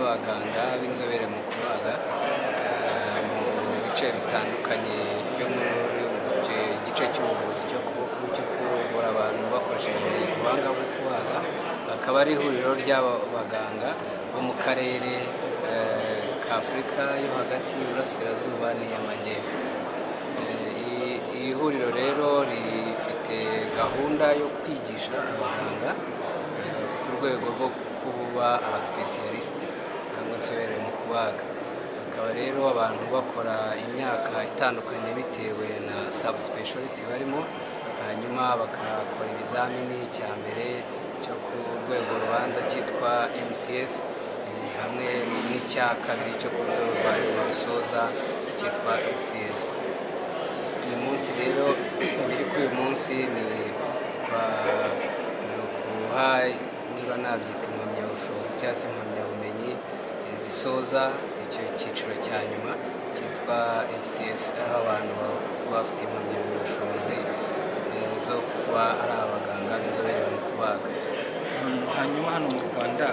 ry'abaganga b'inzobere mu kubaga mu bice bitandukanye byo muri gice cy'ubuvuzi cyo kuvura abantu bakoresheje ubuhanga bwo kubaga. Akaba ari ihuriro ry'abaganga bo mu karere ka Afurika yo hagati y'Iburasirazuba n'iy'Amajyepfo. Iri huriro rero rifite gahunda yo kwigisha abaganga ku rwego rwo kuba abasipesiyalisite cyangwa inzobere mu kubaga. Bakaba rero abantu bakora imyaka itandukanye bitewe na subspeciality barimo, hanyuma bakakora ibizamini cya mbere cyo ku rwego rubanza cyitwa MCS, hamwe n'icya kabiri cyo ku rwego rwa nyuma rusoza cyitwa FCS. Uyu munsi rero ibiri kuri uyu munsi ni ukuha, niba nabyita impamyabushobozi cyangwa se impamyabumenyi zisoza icyo cyiciro cya nyuma cyitwa FCS, aho abantu bafite impamyabushobozi zo kuba ari abaganga b'inzobere mu kubaga. Hanyuma hano mu Rwanda